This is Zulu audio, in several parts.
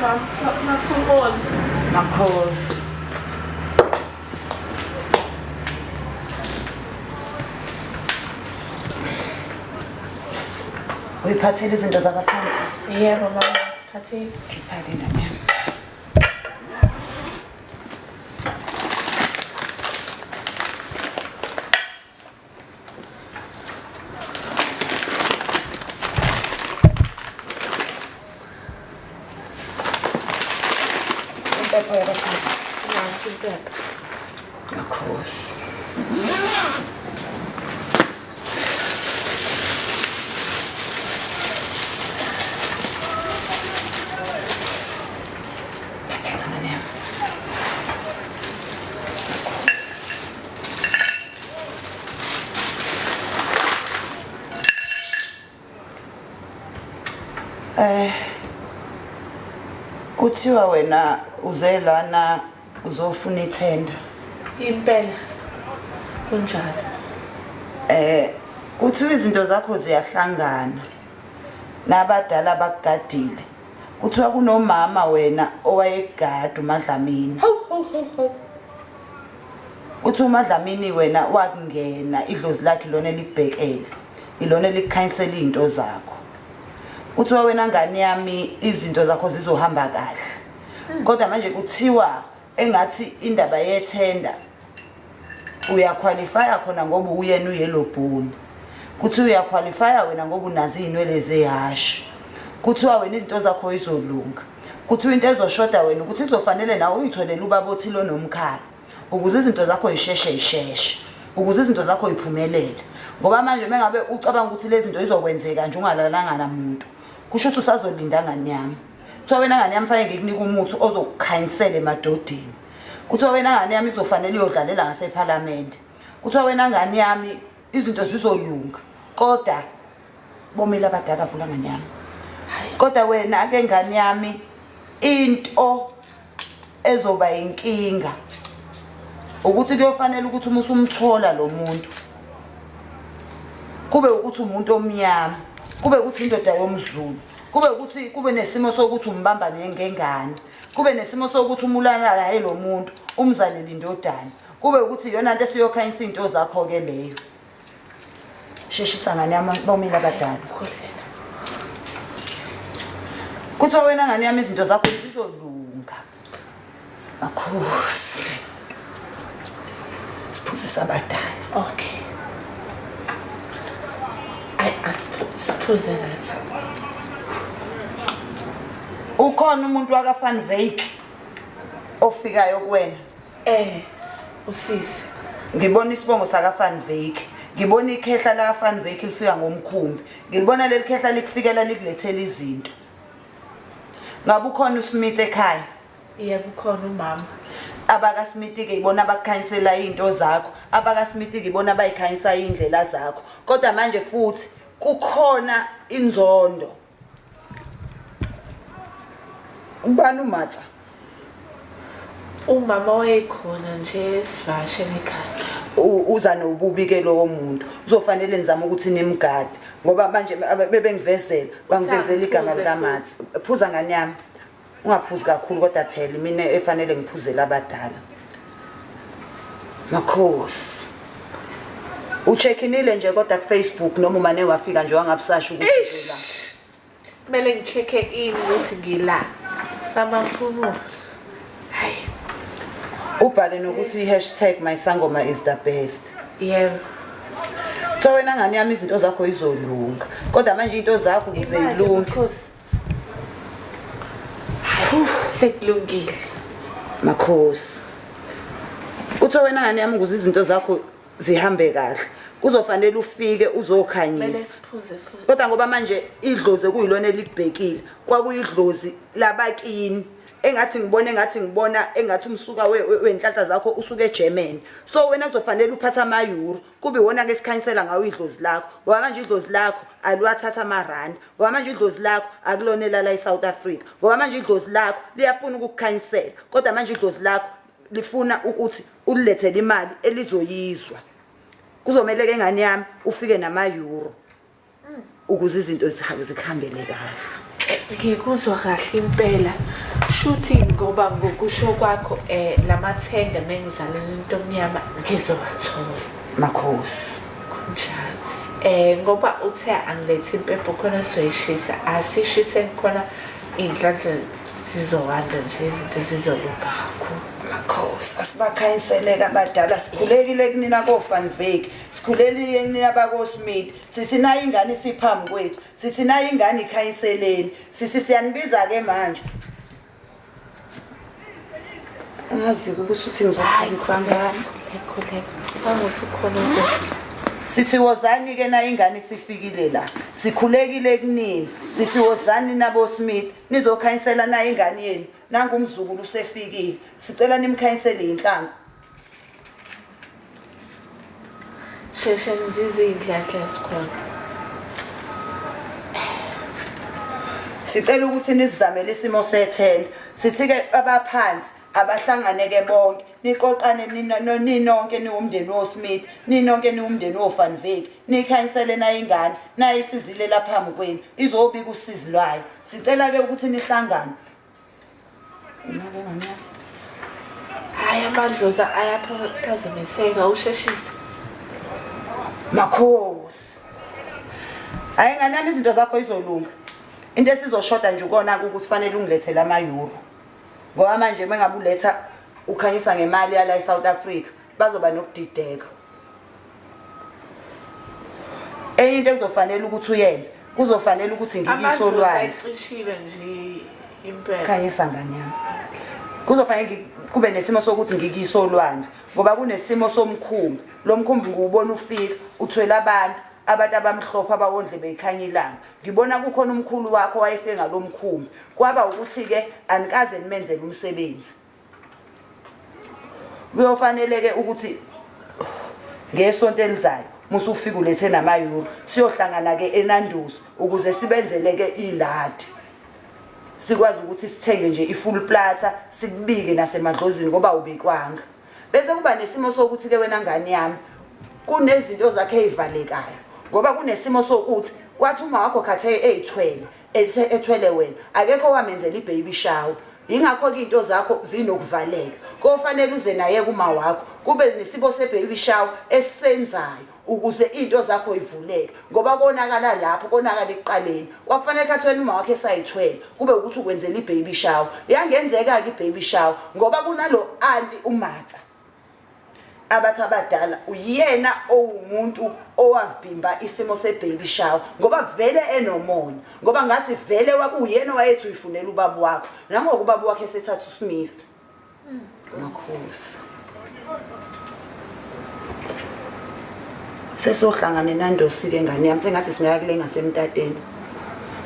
Mama, maphumule. Makhosi. Uyiphathele izinto zabaphansi? Yebo mama, siphathele. Khipha-ke ingane yami. Impepho yabaphansi. Nansi impepho. Makhosi. Kuthiwa wena uze lana uzofuna ithenda. Impela kunjalo. Kuthiwa izinto zakho ziyahlangana nabadala bakugadile. Kuthiwa kunomama wena owayegada uMadlamini. Hawu hawu hawu. Kuthiwa uMadlamini wena wakungena idlozi lakhe lona elikubhekele, ilona elikukhanyisela izinto zakho. Kuthiwa wena ngane yami izinto zakho zizohamba kahle. Kodwa manje kuthiwa engathi indaba yethenda uyaqualify khona ngoba uyena uyellow bone. Kuthiwa uyaqualify wena ngoba unazo izinwele zehashi. Kuthiwa wena izinto zakho izolunga. Kuthiwa into ezoshoda wena ukuthi kuzofanele nawe uyitholele ubaba othile onomkhala ukuze izinto zakho zisheshe zisheshe, ukuze izinto zakho ziphumelele. Ngoba manje mengabe ucabanga ukuthi lezi zinto izokwenzeka nje ungalalanga namuntu, kusho ukuthi usazolinda ngane yami. Kuthiwa wena ngane yami fanele ngikunika umuthi ozokukhanyisela emadodeni. Kuthiwa wena ngane yami kuzofanele uyodlalela ngasephalamende. Kuthiwa wena ngane yami izinto zizolunga, kodwa bomile abadala vula ngane yami. Kodwa wena ke ngane yami into ezoba inkinga ukuthi kuyofanele ukuthi uma usumthola lo muntu kube ukuthi umuntu omnyama, kube ukuthi indoda yomZulu, kube ukuthi kube nesimo sokuthi umbamba ngengane, kube nesimo sokuthi umulana naye lo muntu umzalele indodana, kube ukuthi iyona nto esiyokhanyisa izinto zakho ke leyo. Sheshisa ngane yami, bomile abadala. Kuthiwa wena ngane yami izinto zakho zizolunga. Makhosi. Siphuzisa abadala. Okay. Ay, asiphuze nathi. Ukhona umuntu waka Van Wyk ofikayo kuwena? Usisi. Ngibona isibongo saka Van Wyk. Ngibona ikhehla la Van Wyk lifika ngomkhumbi. Ngilibona leli khehla likufikela likulethela izinto. Ngabe ukhona uSmith ekhaya? Yebo, ukhona umama. Abaka Smith ke ibona abakukhanyisela izinto zakho, abaka Smith ke ibona abayikhanyisa indlela zakho. Kodwa manje futhi kukhona inzondo. Ubani uMatha? Umama wayekhona nje sivakashele ekhaya. Uza nobubi ke lowo muntu. Uzofanele nizame ukuthi nimgade ngoba manje bebengivezela, bangivezela igama likaMatha. Phuza ngane yami. Ungaphuzi kakhulu kodwa phela mina efanele ngiphuzele abadala. Makhosi. Ucheck-inile nje kodwa ku Facebook noma umane wafika nje wangabusasho ukuthi la. Kumele ngicheck-e in ukuthi ngila. Bamaphumulo. Hayi. Ubhale nokuthi #mysangoma is the best. Yebo. So wena ngane yami izinto zakho izolunga. Kodwa manje into zakho ukuze ilunge. Sekulungile. Makhosi. Kuthiwa wena ngane yami ukuze izinto zakho zihambe kahle, kuzofanele ufike uzokhanyisa. Kumele siphuze futhi. Kodwa ngoba manje idlozi kuyilona elikubhekile, kwakuyidlozi labakini. Engathi ngibona, engathi ngibona, engathi umsuka wenhlanhla zakho usuke eGermany. So wena kuzofanele uphathe ama-euro, kube iwona ke esikhanyisela ngawo idlozi lakho. Ngoba manje idlozi lakho aliwathatha amarandi, ngoba manje idlozi lakho akulona la eSouth Africa, ngoba manje idlozi lakho liyafuna ukukukhanyisela, kodwa manje idlozi lakho lifuna ukuthi ulilethele imali elizoyizwa. Kuzomele ke ngane yami ufike nama-euro ukuze izinto zikuhambele kahle. Ngikuzwa kahle impela. Shuthi ngoba ngokusho kwakho lamathenda mengizalela into omnyama ngizowathola. Makhosi. Kunjalo. Ngoba uthe angilethe impepho khona soyishisa, asishiseni khona iy'nhlanhla zizowanda nje, izinto zizolunga kakhulu. Makhosi, asibakhanyiseleke abadala, sikhulekile kunina koVan Wyk, sikhulelile kunina bakoSmith, sithi nayo ingane isiphambi kwethu, sithi nayo ingane ikhanyiseleni, sithi siyanibiza-ke manje. Angazi-ke ukuthi uthi ngizokhanyisa ngani. Khuleka, anguthi ukhona into. Sithi wozani-ke nayo ingane isifikile la, sikhulekile kunini, sithi wozani nabo Smith nizokhanyisela nayo ingane yenu, nangu umzukulu usefikile, sicela nimkhanyisele iy'nhlangu. Sheshe ngizizwe iy'nhlanhla ezikhona. Sicela ukuthi nisizamele isimo sethenda, sithi-ke abaphansi abahlangane-ke bonke, niqoqane ninonke niwumndeni woSmith, ninonke niwumndeni woVan Wyk, nikhanyisele nayo ingane, nayo isizile laphambi kwenu, izobika usizi lwayo. Sicela-ke ukuthi nihlangane. Hhayi, amadlozi ayaphazamiseka, usheshise. Makhosi. Hhayi ngane yami, izinto zakho izolunga. Into esizoshoda nje ukona ukuthi fanele ungilethele ama-euro. Ngoba manje uma ngabe uletha ukhanyisa ngemali yala eSouth Africa, bazoba nokudideka. Enye into ekuzofanele ukuthi uyenze, kuzofanele ukuthi ngikuyise Amadlozi olwandle. Ayicishiwe nje impela. Khanyisa ngane yami. Kuzofanele kube nesimo sokuthi ngikuyise olwandle, ngoba kunesimo somkhumbi. Lo mkhumbi ngiwubona ufika, uthwele abantu, abantu abamhlophe abawondle beyikhanya ilanga. Ngibona kukhona umkhulu wakho wayefike ngalo mkhumbi. Kwaba ukuthi-ke anikaze nimenzele umsebenzi. Kuyofanele-ke ukuthi ngesonto elizayo musufika ulethe nama-euro, siyohlangana-ke eNando's ukuze sibenzele-ke iladi. Sikwazi ukuthi sithenge nje i-full platter, sikubike nasemadlozini ngoba ubikwanga. Bese kuba nesimo sokuthi-ke wena ngane yami kunezinto zakhe ey'valekayo, ngoba kunesimo sokuthi wathi uma wakho khathe ey'thwele, ethwele wena, akekho owamenzela i-baby shower. Yingakho-ke iy'nto zakho zinokuvaleka. Kofanele uze naye kuma wakho, kube nesimo se-baby shower esisenzayo ukuze iy'nto zakho ivuleke, ngoba konakala lapho, konakala ekuqaleni. Kwakufanele khathi wena uma wakho esayithwele, kube ukuthi ukwenzela i-baby shower. Yangenzeka-ke i-baby shower, ngoba kunalo anti uMatha. Abathi abadala uyena owumuntu owavimba isimo se-baby shower, ngoba vele enomona, ngoba ngathi vele kwakuyena owayethi uyifunela ubaba wakho, nangoku ubaba wakhe esethatha uSmith. Makhosi. Sesohlangane naNdosi-ke ngane yami, sengathi singaya kule ngasemtateni,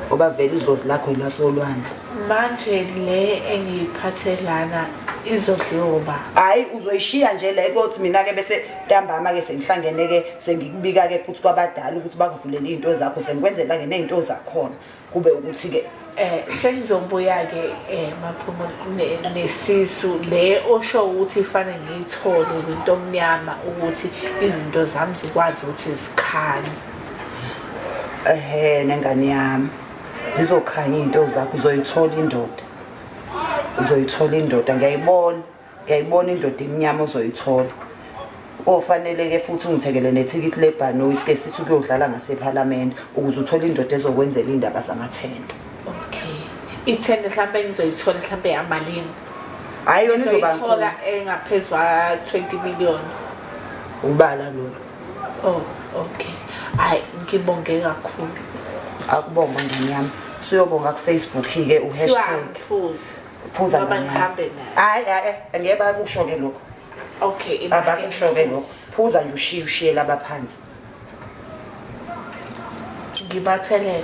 ngoba vele idlozi lakho ilasolwandle. Manje le engiyiphathe lana izodliwa uba? Hhayi, uzoyishiya nje le, kothi mina-ke bese ntambama-ke sengihlangene-ke, sengikubika-ke futhi kwabadala ukuthi bakuvulele iy'nto zakho, sengikwenzela-ke ney'nto zakhona, kube ukuthi-ke Sengizobuya-ke Maphumulo nesisu le osho ukuthi ifanele ngiyithole kwinto omnyama ukuthi izinto zami zikwazi ukuthi zikhanye. Ehhe, nengane yami, zizokhanya iy'nto zakho, uzoyithola indoda. Uzoyithola indoda, ngiyayibona, ngiyayibona indoda emnyama uzoyithola. Kofanele-ke futhi ungithengele nethikithi lebhanoyi, sike sithi ukuyodlala ngasephalamende ukuze uthole indoda ezokwenzela iy'ndaba zamathenda. Okay. Ithenda mhlampe ngizoyithola mhlampe yamalini? Hhayi, yona izoba Ngizoyithola nkulu. engaphezu kwa 20 million. Ubala lolo. Oh, okay. Hhayi, ngibonge kakhulu. Akubonga ngane yami. Siyobonga ku-Facebook-ke Kuthiwa u-hashtag. angiphuze. Phuza Ngoba ngane yami. ngihambe naye. Hhayi, hhayi, angeke bakusho-ke lokho. Okay, imali Abakusho-ke lokho. Phuza nje ushiye, ushiye laba phansi. Ngibathelele.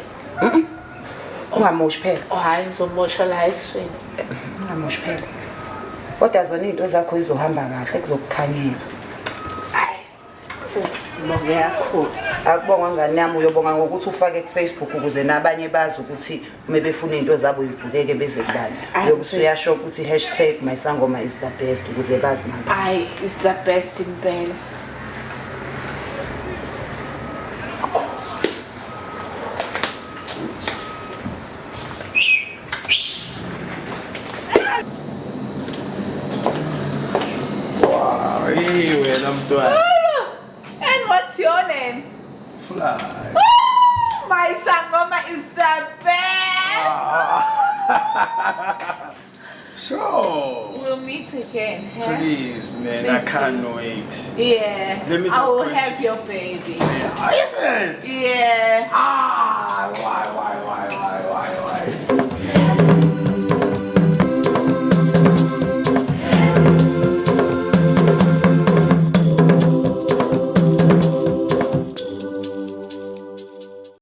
Ungamoshi phela. Oh, hhayi, ngizomosha la esiswini. Ungamoshi phela. Kodwa zona iy'nto zakho izohamba kahle, kuzokukhanyela. Hhayi, sengibonge kakhulu. Akubonga ngane yami, uyobonga ngokuthi ufake ku-Facebook ukuze nabanye bazi ukuthi uma befuna iy'nto zabo ivuleke beze kubani. Hhayi, Uyobe usuyasho ukuthi hashtag my sangoma is the best ukuze bazi nabo. Hhayi, is the best impela. Hey wena mntwana. And what's your name? Fly. My sangoma is the best. Sure. We'll meet again. Huh? Please, man, Please I can't do. wait. Yeah. Let me just I will go have to- your baby. Yeah. Yes. Yeah. Ah, why?